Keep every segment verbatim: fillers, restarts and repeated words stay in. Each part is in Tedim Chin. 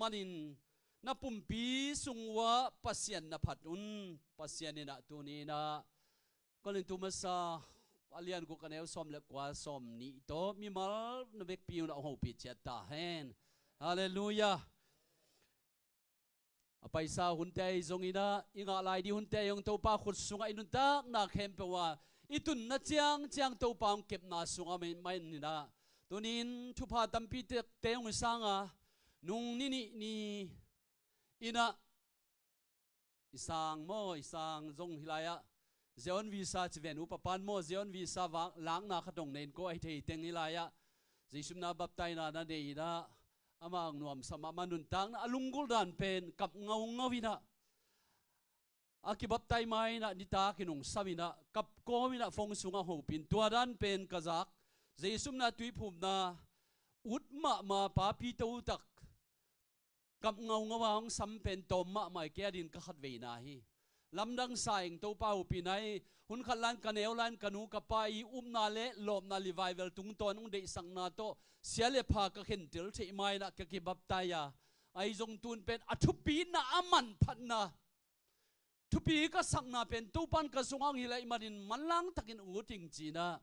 manin na pumpi sung uah Pasian na phat un. Pasian in ah tuni in ah Korintu masa a lian guk a neu sawm le kua sawm nih tawh mimal na vekpi un ah hong hopih ciat ta hen. Halleluiah. A paisa hunte ahi zongin ah, i ngah lai ding hunte ahi zong Topa khut sungah i nuntakna khempeuh ah i tunna ciangciang Topa hong kepna sungah mah in ah, tuni in thupha tampi tekte hong i sang a, nung ni nih ni in ah, i sang maw, i sang zong hih lai-ah Zion Visa ci ven, upa pan maw, Zion Visa lakna khat dong nei in ko ahi thei teng hih lai-ah Jesu min a baptaina na nei in ah, amah nuamsa mahmah, nuntakna a lunggulh dan pen kap ngaungau in ah, a kibaptai ma in ah nitak in hong sam in ah, kap kawm in ah phone sungah hong hopih in, tua dan pen ka zak, Jesu min a tuiphumna ut mahmah, papi totak, kap ngaungau a hong sam pen tawm mahmah hi. Kei adingin ka khatveina hi. Lamdang sa ing, Topa hopihna hi. Hun khat lai-in ka neu lai-in ka nu ka pa i upna le lawpna revival tungtawn hong deihsakna tawh sia le pha ka khentel theih ma in ah ka kibaptai a, ahi zong tun pen a thupina, a manphatna, thupi ka sakna pen Topa in ka sungah hong hilh ahih manin manlang takin ut ing ci in ah,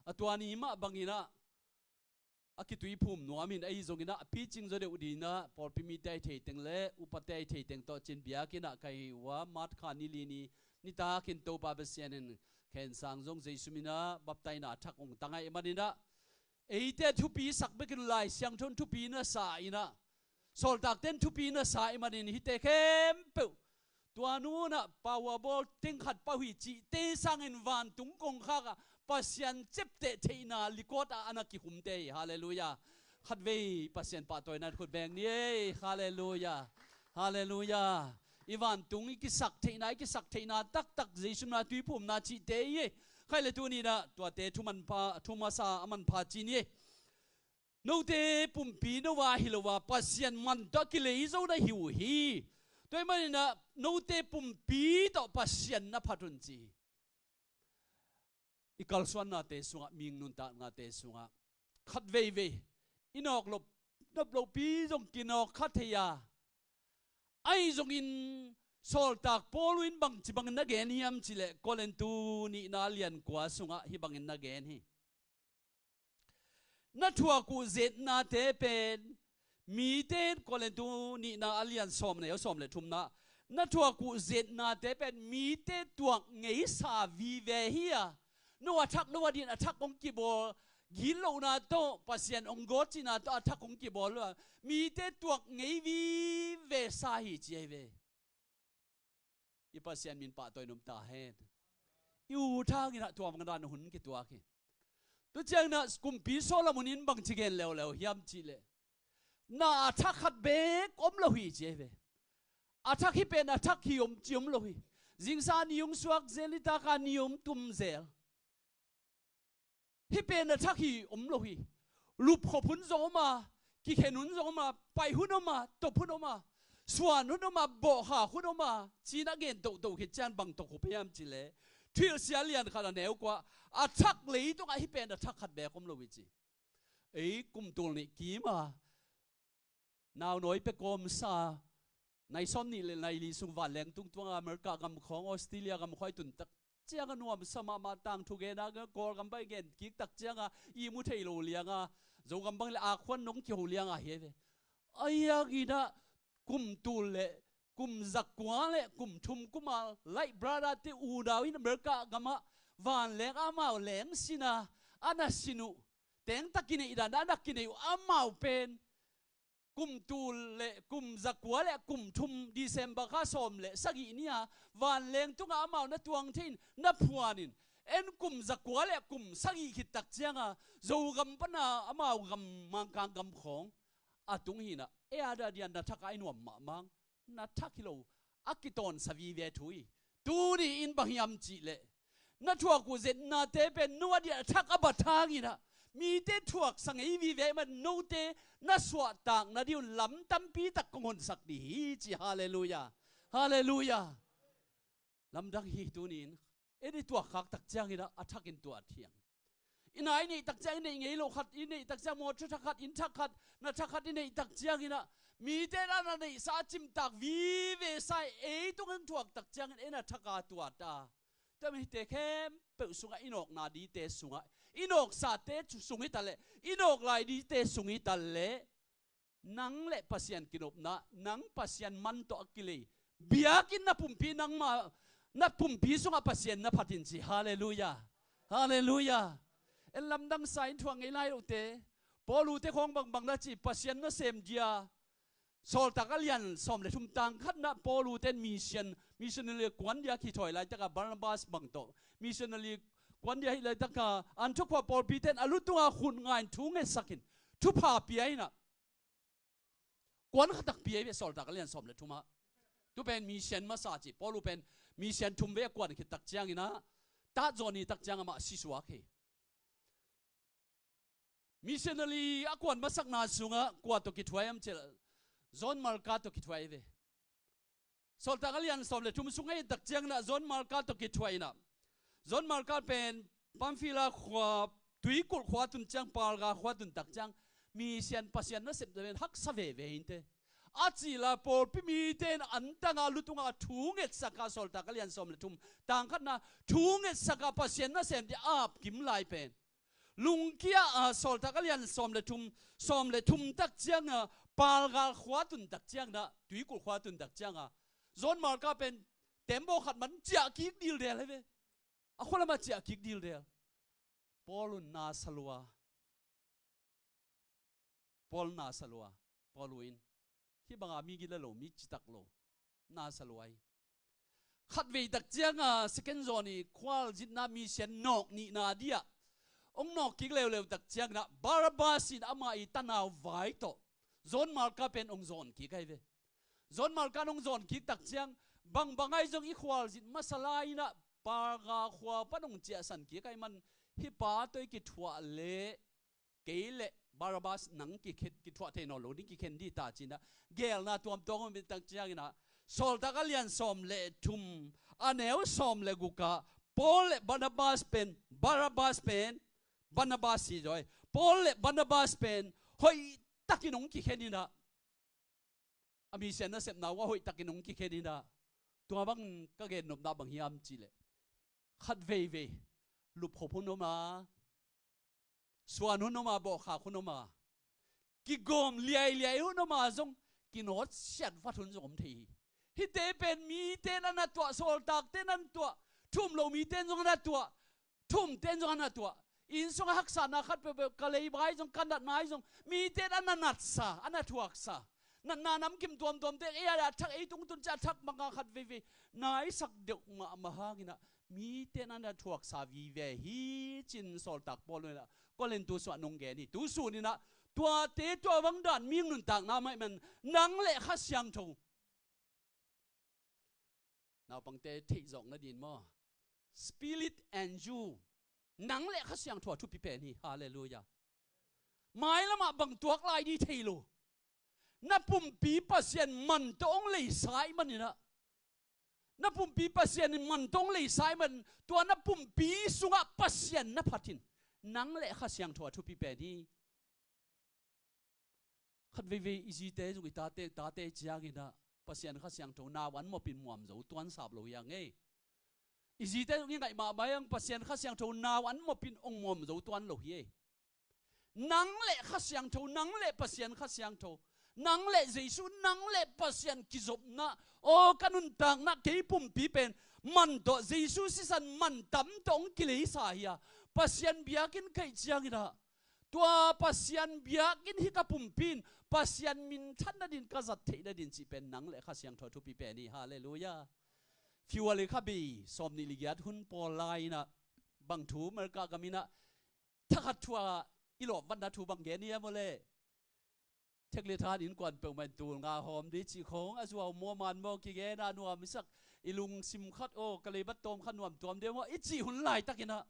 a tua ni mah bangin ah a kituiphum nuam in, ahi zongin ah a picing zaw deuh ding in ah pawlpi mite ahi thei teng le upate ahi thei teng tawh ci-in biakinn ah ka hi uh a, March kha ni li ni, nitak in Topa Pasian in khensang zong Jesu min a baptaina thak hong tang ahih manin ah, eite thupi sak bekin Lai Siangtho in thupi na sa in ah, sawltakte in thupi na sa ahih manin hihte khempeuh tua nu in ah pau a bawl teng khat pau hi cihte sangin vantung kongkhak ah Pasian ciapteh theihna likawt ah a na kikhumte hi. Halleluiah. Khatvei Pasian pahtawina in khut beng ni ei. Halleluiah. Halleluiah. I vantung i kisak theihna, i kisak theihna taktak Jesu min a tuiphumna cihte hi ei. Khai le tuni in ah tuate thu manpha, thu masa a manpha ci ni ei. Note pumpi no a hi lo a, Pasian man tawh a kilei zo na hi uh hi. Tua ahih manin ah note pumpi tawh Pasian na phat un ci hi. I kalsuannate sungah, mihing nuntaknate sungah khat veivei i nawk loh, nop lohpi zong kinawk kha thei a, ahi zongin sawltak Paul in bangci bangin na gen hiam cih leh, Korintu nihna lian kua sungah hih bangin na gen hi. Na thuak uh zetnate pen mite, Korintu nihna a lian sawm neu sawm le thumna, na thuak uh zetnate pen mite tuak ngeisa vive hi a, no a thak, no adingin a thak hong kibawl, gitlohna tawh, Pasian hong gawt cihna tawh a thak hong kibawl lo a, mite tuak ngei vive sa hi ci ahi ve. I Pasian min pahtawi in om ta hen. I ut hangin ah tua bang dan hun kituak hi. Tua ciangin ah kumpi Solomon in bangci gen leuleu hiam cih leh, na a thak khat beek om lo hi ci ahi ve. A thak hih pen a thak hi om ci om lo hi. Zingsang a ni hong suak zel, nitak a ni hong tum zel. Hih pen a thak hi om lo hi. Lupkhop hun zong om a, kikhen hun zong om a, paih hun om a, top hun om a, suan hun om a, bawhkhak hun om a, ci-in a gen tohtoh khit ciang bang tawh khup hiam cih leh, Thuhilhsia lian khat a neu kua, a thak leitungah hih pen a thak khat beek om lo hi ci. Ei kum tul nih kim a, naunawi pia kawmsa, nai sawm nih le nai li sung vanleng tungtuang a America gam khawng, Australia gam khawng i tun tak ciang a nuamsa mahmah, tangthu gen a, Kawlgam bang i gen kik tak ciang a i mu thei lo liang a, Zogam bang le a khuan nong kiho liang a hi ve. Ahi hangin ah kum tul le kum zakua le kum thum kum a Wright Brother te unau in America gam ah vanleng amau leng sin a, a na sin uh, teng tak kineih dan a na kineih uh, amau pen kum tul le kum zakua le kum thum, December kha sawm le sagih ni a vanleng tungah amau na tuang thei in, na phuan in, en kum zakua le kum sagih khit tak ciang a Zogam pan a amau gam, Mangkang gam khawng a tung hi in ah, ei a dadian na thak a i nuam mahmah, na thak hi lo, a kitawnsa vive thu hi. Tuni in bang hiam cih leh, na thuak uh zetnate pen no a dingin a thak a bat hangin ah, mite thuaksa ngei vive ahih manin note na suahtak nading un lam tampi tak kong honsak ding hi ci. Halleluiah. Halleluiah. Lamdang hi. Tuni in en i tuakkhak tak ciangin ah a thakin tuat hi hang. I na i neih tak ciang, i neih ngei loh khat i neih tak ciang, mawtaw thak khat, inn thak khat, na thak khat i neih tak ciangin ah, Mite in a na neihsa a cimtak vive sa ei tung hong thuak tak ciangin ei na thak a tuat a. Tua mite khempeuh sungah i nawkna dite sungah, i nawksate sung hi ta leh, i nawk lai dite sung hi ta leh, nang le Pasian kinopna, nang Pasian man tawh a kilei, biakinn na pumpi nangmah, na pumpi sungah Pasian na phatin ci. Halleluiah. Halleluiah. En lamdang sa in thuak ngei lai lote, Paul ute khawng bangbang na ci, Pasian nasem dia. Sawltak a lian sawm le thum tang khatna Paul uten mission, missionary kuan dia kithawi laitaka Barnabas bang tawh missionary kuan dia hih laitaka Antioch khua pawlpi ten a lutunga khut ngain thu ngetsakin thupha pia inah kuan khatak pia i ve. Sawltak a lian sawm le thuma tu pen mission masa ci, Paul pen mission thum ve a kuan khit tak cianginah tat zawni tak ciang amah sisuak hi. Missionary a kuan masakna sungah kua tawh kithuai am cih leh John Marka tawh kithuai ve. Sawltak a lian sawm le thum sung a hi tak cianginah John Marka tawh kithuai inah John Marka pen Pamfilia khua, tuikulh khua tun ciang, Perga khua tun tak ciang, mission Pasian nasep pen haksa veve hinte. A cihla pawlpi mite in antanga lutunga thu ngetsaka Sawltak a lian sawm le thum tang khatna thu ngetsaka Pasian nasem dia apkim lai pen lungkia a Sawltak a lian sawm le thum, sawm le thum tak cianga Perga khua tun tak ciangna, tuikulh khua tun tak cianga John Marka pen tembaw khat man ciah kik dildel hi ve. A khualamah ciah kik dildel. Paul un na salua. Paul na salua. Paul uh in hih banga mi gila lo, mi citak lo, na salua hi. Khatvei tak cianga second zawni khualzinna mission nawk nihna dia hong nawk kik leuleu tak ciangna Barnabas in amah i tanau vai tawh John Marka pen hong zawn kik ahi ve. John Marka in hong zawn kik tak ciang bangbang ahi zong i khualzin masa lai inah Perga khua pan hong ciahsan kik ahi man hih pa tawh i kithuah leh kei le Barnabas nang kikhen, kithuah thei nawn lo ding kikhen dih ta cinah geelna tuamtuam om in tak cianginah Sawltak a lian sawm le thum a neu sawm le gukah Paul le Barnabas pen, Barnabas pen, Barnabas hi zaw hi. Paul le Barnabas pen hoihtakin hong kikhen inah a mission nasepna uh a hoihtakin hong kikhen inah tua bang ka gennopna bang hiam cihleh khat veivei lupkhop hun om a, suan hun om a, bawhkhak hun om a, kigawm liailiai hun om a zong kinawtsiat vat hun zong om thei hi. Hihte pen mite in a na tuah, sawltakte in a na tuah, thu um lo mite in zong a na tuah, thu umte in zong a na tuah. Inn sungah haksatna khat peuhpeuh, ka leiba hi zong, ka natna hi zong mite in a na natsa, a na thuaksa. Natna namkim tuamtuamte ei a thak, ei tungtun ciah a thak banga khat veivei naisak deuh mahmah hanginah mite in a na thuaksa vive hi, ci-in sawltak Paul inah Korintu sungah nong gen hi. Tusun inah tuate tua bang dan mihing nuntakna mah ahih man nang le Kha Siangtho, naupangte theihzawk nadin maw, Spirit and you, nang le Kha Siangtho a thupi pen hi. Halleluiah. Mailamah bang tuak lai dih thei lo. Na pumpi Pasian man tawh hong leisa ahih maninah, na pumpi Pasian in man tawh hong leisa ahih man tua na pumpi sungah Pasian na phat in nang le Kha Siangtho a thupi pen hi. Khat veivei i zite zong i tate, tate cianginah Pasian Kha Siangtho nau an mawpin muam zo tuan sap lo hi a ngei. I zite zong i ngaih mahmah hi ang, Pasian Kha Siangtho nau an mawpin hong muam zo tuan lo hi ei. Nang le Kha Siangtho, nang le Pasian Kha Siangtho, nang le Jesu, nang le Pasian kizopna, aw ka nuntakna, kei pumpi pen man tawh, Jesu sisan man tam tawh hong kileisa hi a, Pasian biakinn ka hih cianginah tua Pasian biakinn hi ka pumpi in Pasian minthan nadin ka zat theih nadin cih pen nang le Kha Siangtho a thupi pen hi. Halleluiah. February kha bei sawmnih le giat hun pawl lai inah bang thu America gam inah thakhat thu a i lawpvanna thu bang gen hiam aw leh, thek le than innkuan peuhmah in tul nga hawm dih cih khawng a zuau maw, man maw, kigen a nuam i sak, i lungsim khat aw, ka leibat tawm khat nuam tuam deuh maw i cih hun laitakinah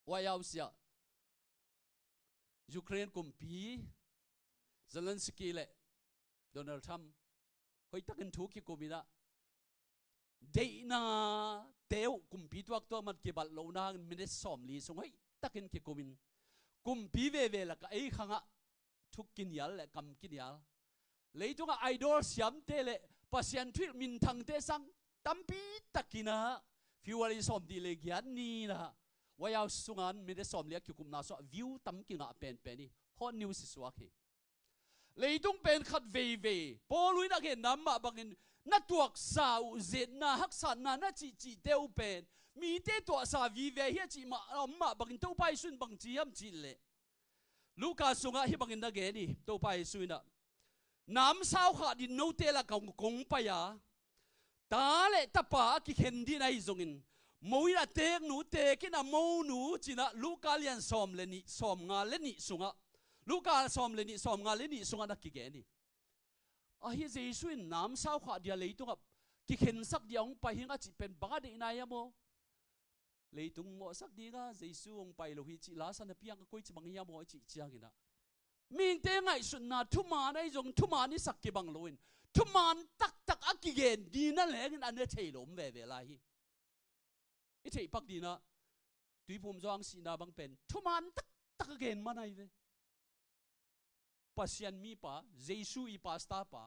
White House ah Ukraine kumpi Zelensky le Donald Trump hoihtakin thu kikum inah, deihnate uh kumpi tuaktuak man kibat lohna hangin minute sawmli sung hoihtakin kikumin, kumpi veve lakah ei khangah thu kinial le kam kinial, Leitungah idol siamte le Pasian thuhilh minthangte sang tampi takin ah February sawmnih le giat ni-in ah White House sungah minute sawmli a kikupna sungah view tam kingah penpen hi. Hot news i suak hi. Leitung pen khat veivei Paul in a genna mah bangin na tuaksa uh, zetna haksatna na cihcihte uh pen mite tuahsa vive hi a cih mah, a om mah bangin Topa Jesu in bangci hiam cih leh, Luka sungah hih bangin na gen hi. Topa Jesu in ah, namsau khah dingin note lakah kong pai a, ta le tapa a kikhen ding ahi zongin, mo in a teeknu, teek in a monu, ci-in ah Luka lian sawm le nih, sawmnga le nih sungah, Luka sawm le nih, sawmnga le nih sungah na kigen hi. Ahi, Jesu in namsau khah dingin leitungah kikhensak dingin hong pai hi ing a cih pen bang a deihna hiam aw? Leitung mawhsak dingin Jesu hong pai lo hi cih lasa na piang a, koici bang hiam aw i cih ciangin ah, mihingte ngaihsutna thuman ahi zong, thuman i sak kibang loin, thuman taktak a kigen ding na lengin a ne thei lo om veve lai hi. I theih pak dingin ah Tuiphum Johan sihna bang pen thuman taktak a gen man ahi ve. Pasian mipa, Jesu i pastor pa,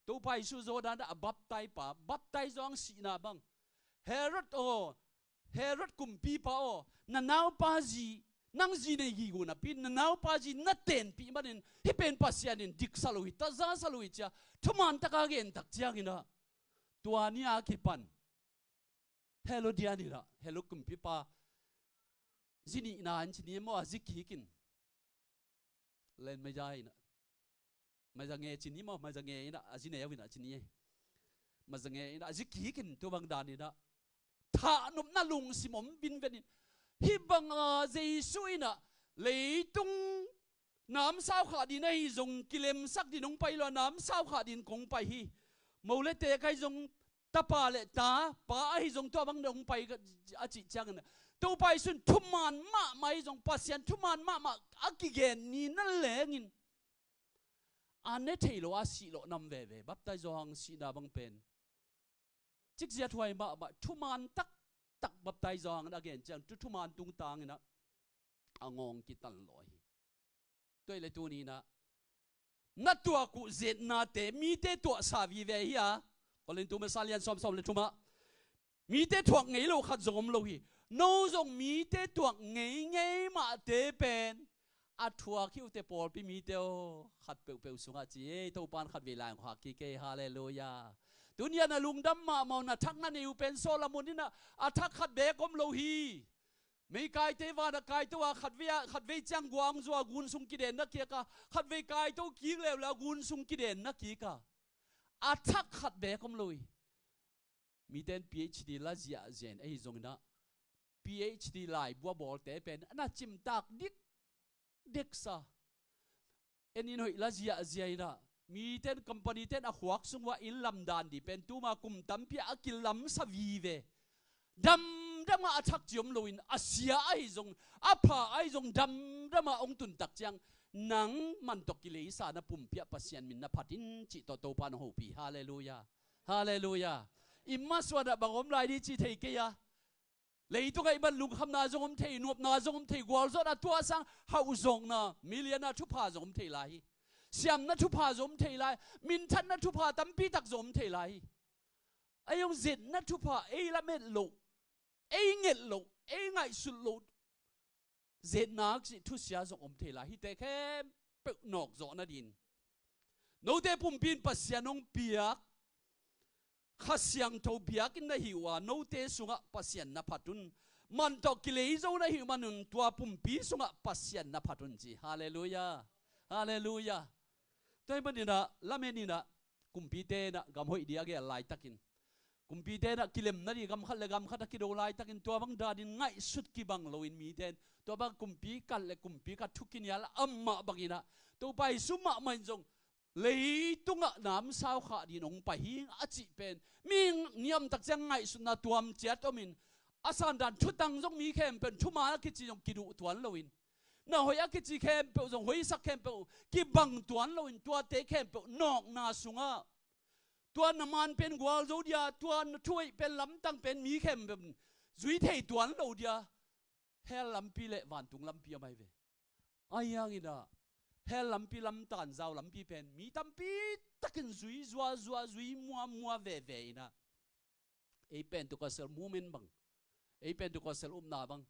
Topa Jesu Jordan ah a baptize pa, baptize Johan sihna bang, Herod aw, Herod kumpipa aw, na naupa zi, nang zi nei gige napi-in na naupa zi na tenpih manin hih pen Pasian in diksa lo hi, tazasa lo hi, ci-a thuman taka gen tak ciangin ah, tua ni a kipan Herodian in ah, Herod kumpipa zi nihna in ci ni maw, a zi kik in, len maza in ah, maza nge ci ni maw, maza nge in ah, a zi neu in ah ci ni e. Maza nge in ah a zi kik in, tua bang danin ah thahnopna lungsim om vinven in, hih banga Jesu in ah leitung namsau khah dingin ahi zong kilemsak dingin hong pai lo a, namsau khah dingin kong pai hi. Mo le teek ahi zong, tapa le tapa ahi zong tua bang dong pai ka, a cih ciangin ah, Topa Jesu in thuman mahmah ahi zong, Pasian thuman mahmah a kigen ni na lengin a ne thei lo a sih lawh nam veve. Baptize Johan sihna bang pen cikziat huai mahmah, thuman taktak Baptize Johan in a gen ciang, tu thuman tungtangin ah a ngawng kitan lawh hi. Tua ahih leh tuni-in ah na tuak uh zetnate mite tuahsa vive hi a, Korintu masa lian sawm, sawm le thumah, mite thuak ngei lo khat zong om lo hi. No zong mite thuak ngei ngei mahte pen a thuak hi uh teh pawlpi mite aw, khat peuhpeuh sungah ci ei, Topa in khatvei lai hong khak kik ei, halleluiah. Tuni-in ah na lungdam mahmah uh, na thak na nei uh pen Solomon in ah a thak khat beek om lo hi. Meikaite van ah kaito a, khatvei a, khatvei ciang guang zua gun sung kidenna kik a, khatvei kaito kik leuleu a gun sung kidenna kik a, a thak khat beek om lo hi. Mite in PhD la ziahziah in, ahi zongin ah PhD laibu a bawlte pen a na cimtak dikdeksa. En in hoih la ziahziah in ah, mite in, company-te in a khuak sung uah inn lamdan ding pen tuma kum tampi a kilamsa vive. Damdam ah a thak ci om loin, a sia ahi zong, a pha ahi zong, damdam ah hong tun tak ciang, nang man tawh kileisa na pumpi ah Pasian min na phat in cih tawh Topa in hong hopih. Halleluiah. Halleluiah. I masuan ah bang om lai ding cih thei kei a, leitungah i man lungkhamna zong om thei, nuamna zong om thei, gualzawhna, tua sang hauhzawkna, mi lianna thupha zong om thei lai hi. Siamna thupha zong om thei lai, minthanna thupha tampi tak zong om thei lai hi. Ei hong zetna thupha, ei lamet loh, ei nget loh, ei ngaihsut loh zetna cih thusia zong om thei lai. Hihte khempeuh nawkzawh nadingin note pumpi in Pasian hong piak Kha Siangtho biakinn na hi uh a, note sungah Pasian na phat un. Man tawh kilei zo na hih manun tua pumpi sungah Pasian na phat un ci. Halleluiah. Halleluiah. Tua ahih manin ah, lamen in ah, kumpite in ah gam hoih ding a gel laitakin, kumpite in ah kilem nading, gam khat le gam khat a kido laitakin, tua bang danin ngaihsut kibang loin mite in, tua bang kumpi khat le kumpi khat thu kinial a mah bangin ah, Topa Jesu mahmah in zong leitungah namsau khah dingin hong pai hi a cih pen, mi niamtak ciang ngaihsutna tuam ciat omin, a sandan thutang zong mi khempeuh in thuman a kici zong kiduh tuan loin, na hoih a kici khempeuh zong, hoihsak khempeuh kibang tuan loin, tuate khempeuh nawkna sungah, tua na man pen gualzo dia, tua na thuhoih pen lamtang pen mi khempeuh in zui thei tuan lo dia, hell lampi le vantung lampi a mai ve. Ahi hangin ah, Bethel lampi lamtan zau lampi pen mi tampi takin zui zuazua, zui muamua veve inah, ei Pentecostal movement bang, ei Pentecostal upna bang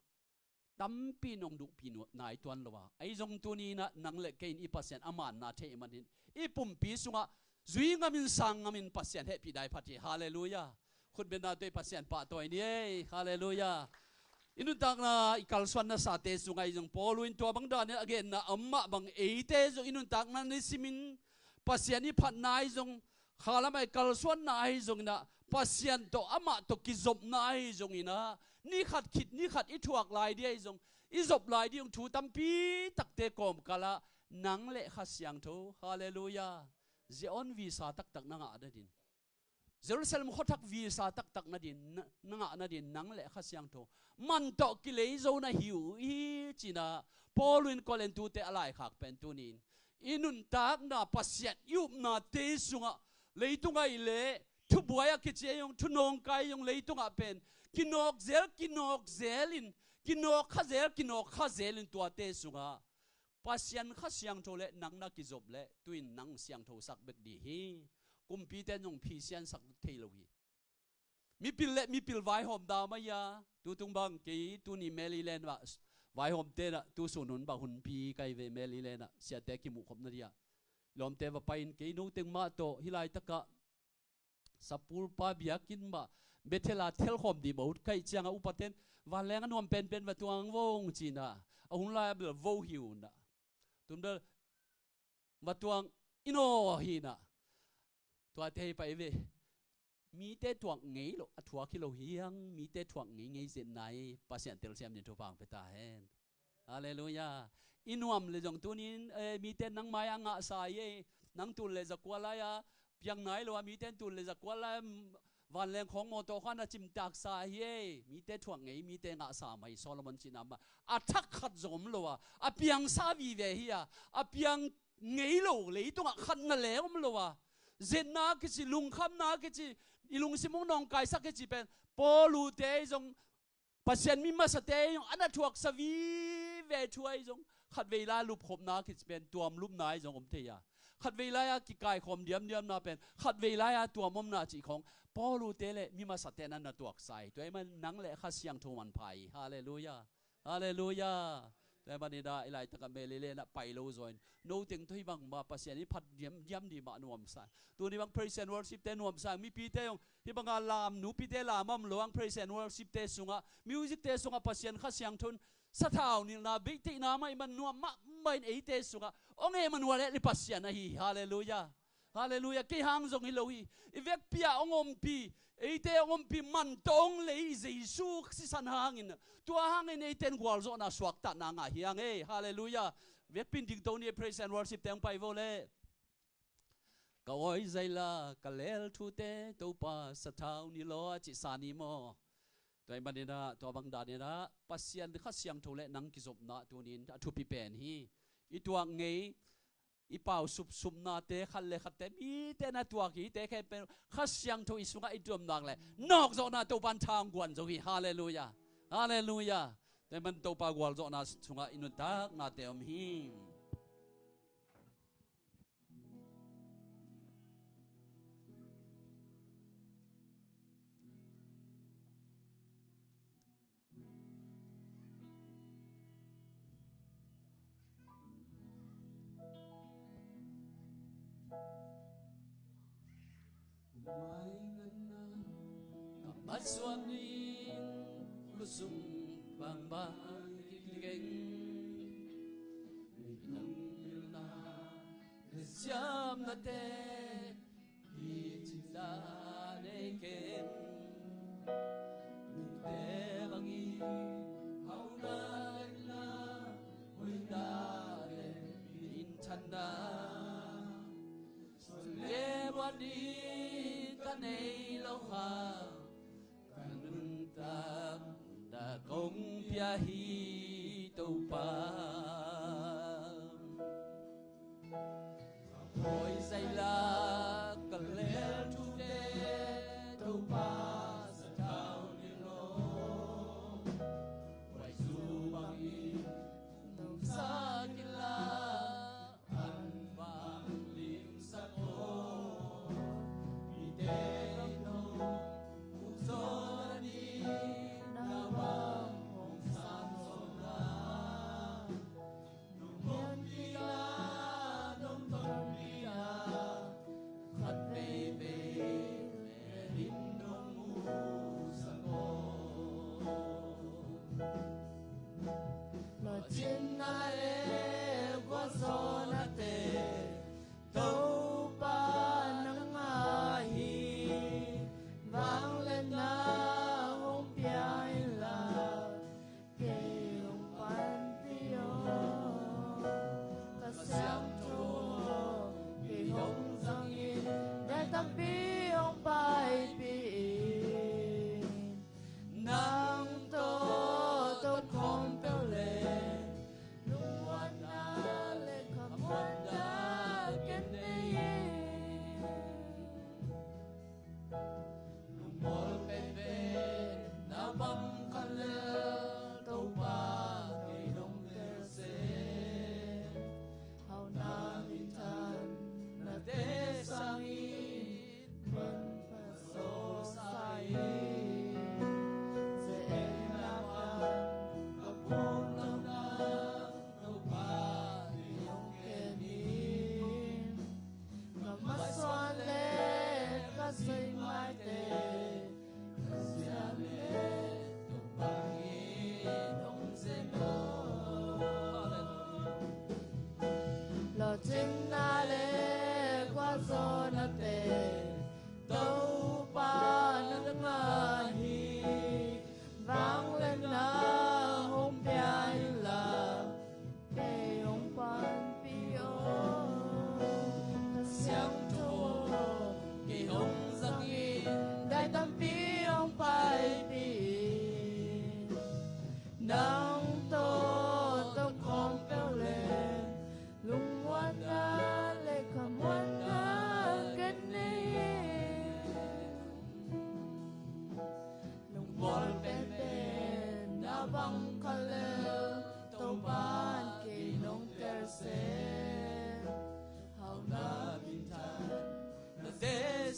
tampi nong duhpi nai tuan lo a, ahi zong tuni inah nang le kei in i Pasian a manna thei manin i pumpi sungah zui ngamin sang ngamin Pasian hehpih dai phat hi. Halleluiah. Khutbetna tawh i Pasian pahtawi ni ei. Halleluiah. I nuntakna i kalsuan nasate sungah ahi zong Paul in tua bang danin a genna a om mah bang eite zong i nuntakna nisimin Pasian i phatna ahi zong, khalam ah i kalsuanna ahi zong inah, Pasian tawh amah tawh kizopna ahi zong inah, ni khat khit ni khat i thuak lai ding ahi zong, i zop lai ding thu tampi takte kawmkalah nang le Kha Siangtho, halleluiah, Zion visa taktak na ngah nadin, Jerusalem khuathak visa taktak nadin, na, na ngah nadin nang le Kha Siangtho man tawh kilei zo na hi uh hi, ci-inah Paul in Korin tute a laikhak pen tuni-in i nuntakna Pasian i upnate sungah, leitung ah i leh thubuai a kici ei zong, thunawngkai ei zong, leitungah pen kinawkzel kinawkzel in, kinawk khazel kinawk khazel in tuate sungah Pasian Kha Siangtho le nang na kizop leh tu-in nang siangthosak bek ding hi. Kumpite in zong phisiansak thei lo hi. Mipil le mipil vaihawm dam ahi a, tutung bang kei tuni Maryland ah vaihawmte nah tusun hun bang hunpi kai ve, Maryland ah siate kimuh khopna dih ah. Lawmte va pai-in kei noteng mah tawh hih laitakah Sapulpa biakinn mah Bethel ah thelkhawm dih mah uh kaih ciangah upaten vanleng a nuam penpen va tuang vong ci-inah, a hun lai-ah bel vo hi uh nah. Tun bel va tuang in aw hi nah. Tuate hi pai ve. Mite thuak ngei lo, a thuak hi lo hi hang, mite thuak ngei ngei zetna hi, Pasian telsiam ding thupha hong pia ta hen. Halleluiah. I nuam le zong tunin, eh, mite nang mai-ah ngahsa hi ei. Nang tul le zakua lai-a piang nai lo a, mite tul le zakua lai-a, mm, vanleng khawng mawtaw khan a cimtaksa hi ei. Mite thuak ngei, mite ngahsa mai, Solomon cihna mah. A thak khat zong om lo a, a piangsa vive hi a, a piang ngei lo, leitungah khat na leng om lo a, zetna kici, lungkhamna kici, i lungsim hong nawngkaisak kici pen Paul ute ahi zong, Pasian mi masate ahi zong, a na thuaksa vive thu ahi zong, khatvei lai-a lupkhopna kici pen tuam lupna ahi zong om thei a, khatvei lai-a kikaikhawm diamdiamna pen khatvei lai-a tuam omna cih khawng Paul ute le mi masate na na tuaksa hi. Tua ahih man nang le Kha Siangtho manpha hi. Halleluiah. Halleluiah. Tua ahih manin ah i laitakah Maryland ah pai lo zaw in, noteng tawh hih bang mah Pasian i phat diamdiam dih mah nuamsa. Tuni bang praise and worship te nuamsa, mipite zong hih banga lam, nupite lam a om lo hang, praise and worship te sungah, music te sungah Pasian Kha Siangtho in sathau nilhna, beihtheihna mah i man nuam mahmah in eite sungah hong Emmanuel, i Pasian ahi hi. Halleluiah. Halleluiah. Kei hang zong hi lo hi. I vekpi-ah hong ompih, eite hong ompih man tawh hong lei Jesu sisan hangin, tua hangin eite in gualzawhna suaktatna ngah hi hang ei. Halleluiah. Vekpi in dingto ni, praise and worship te hong pai vo leh. Ka awi zaila ka lel thute Topa sathau ni law a cihsa ni maw? Tua ahih manin ah, tua bang danin ah Pasian Kha Siangtho le nang kizopna tunin a thupi pen hi. I tuak ngei, i pau supsupnate, khat le khatte mite na tuak hi, te khempeuh Kha Siangtho i sungah i tuam nak leh nawkzawhna Topa in tha hong guan zo hi. Halleluiah. Halleluiah. Tua ahih man Topa gualzawhna sungah i nuntaknate om hi. Ka masuan in khusung bangbang kikeng, minung pilna, siamnate, hi cihna nei ken. Nungte bangin hauhna letna, hoihna le minthanna, suan le buan ding ka nei lo kha. Ka nuntakna kong pia hi Topa. Ka awi zaila ka lel thute Topa sathau ni law. Huai zu bangin nungsa kila.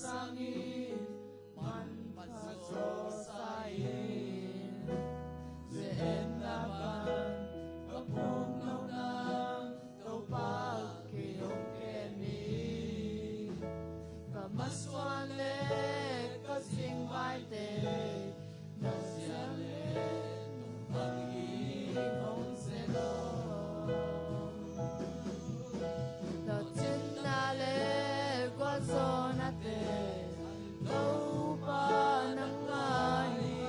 sangin manpha zawsa in, ze-etna pan ka phuk nop nang Topa kei hong kem in. Ka masuan le ka zingvaite na zian le nong bang in hong ze lo. Tawh cinna le gualzawhnate Topa nangmah hi.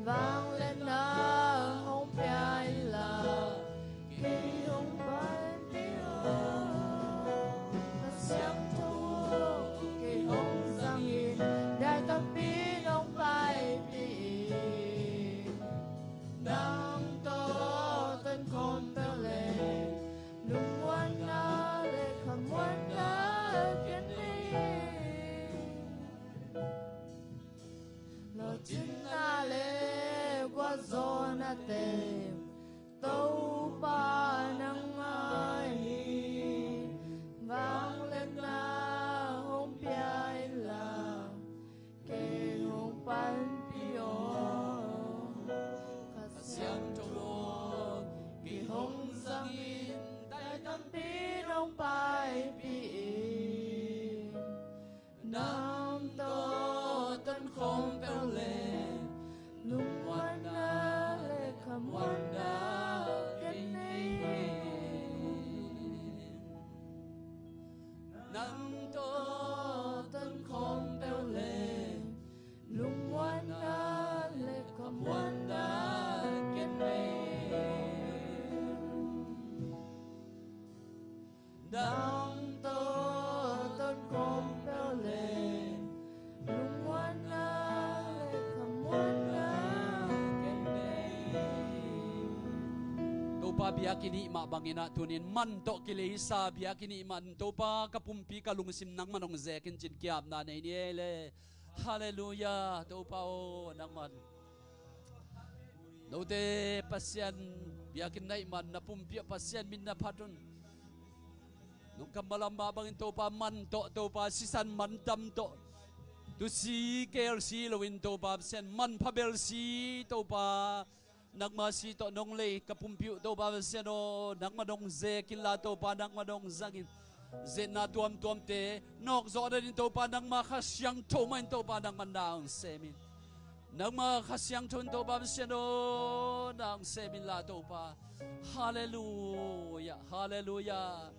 Vangliatna hong pia inla kei hong panpih aw. Kha Siangtho kei hong zang in, dai tampi nong paipih in. Nang tawh tonkhawm peuh le lungmuanna le khamuanna ken nei in. Lawhcinna le gualzawhnate Topa nangmah hi. Vangliatna hong pia inla kei hong panpih aw. Kha Siangtho kei hong zang in, dai tampi nong paipih in. Nang tawh tonkhawm peuh le lungmuanna le khamuanna ken nei in. Nang tawh tonkhawm peuh le lungmuanna le khamuanna ken nei in. Nang tawh tonkhawm peuh le lungmuanna le khamuanna ken nei in. Topa biakinn i hih mah bangin ah tuni-in man tawh kileisa biakinn i hih man Topa ka pumpi ka lungsim nangman hong zekin cin kiapna nei ni ei le. Halleluiah. Topa aw, nangman note Pasian biakinn na hih man na pumpi ah Pasian min na phat un. Nong kammal a mah bangin Topa man tawh Topa sisan man dam tawh tusi kelsi loin Topa Pasian manpha belsi Topa nangma si tawh nong lei ka pumpi uh Topa Pasian aw, nangma nong zekin la Topa nangma nong zangin, zetna tuamtuamte nawkzawh nadin Topa nangma Kha Siangtho mah in Topa nangma na hong semin. Nangma Kha Siangtho in Topa Pasian aw, na hong semin la Topa. Halleluiah, halleluiah.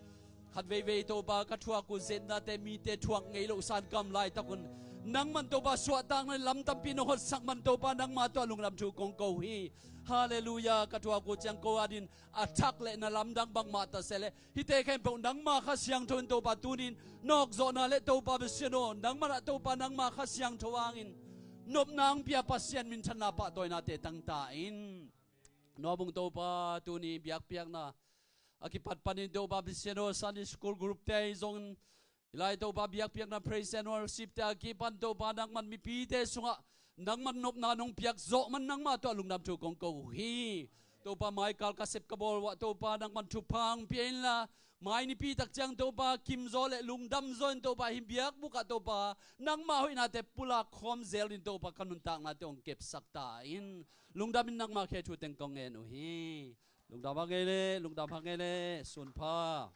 Khat veivei Topa ka thuak uh zetnate mite thuak ngei loh san kam laitak un nangman Topa suahtakna lam tampi nong hotsak man Topa nangma tawh lungdam thu kong ko hi. Halleluiah. Ka thuak uh ciang ko adin a thak le na lamdang bangmah ta seh le hihte khempeuh nangma Kha Siangtho in Topa tunin nawkzawhna le Topa Pasian aw, nangman ah Topa nangma Kha Siangtho hangin nopna hong pia Pasian minthanna pahtawinate tangta in. Nuabung Topa tuni biakpiakna a kipat panin Topa Pasian aw, Sunday School group te ahi zongin, hih lai Topa biakpiakna praise and worship te a kipan Topa nangman mipite sungah nangman nopna nong piak zawh man nangma tawh lungdam thu kong ko uh hi. Topa maikal ka sep ka bawl uah Topa nangman thupha hong pia inla, mai nipi tak ciang Topa kimzaw le lungdamzaw in Topa hih biakbuk ah Topa nangma hoihnate pulak khawm zel in Topa ka nuntaknate hong kepsak ta in. Lungdam in nangma khe thu teng kong ngen uh hi. Lungdam hang ei le, lungdam hang ei le, sunpha.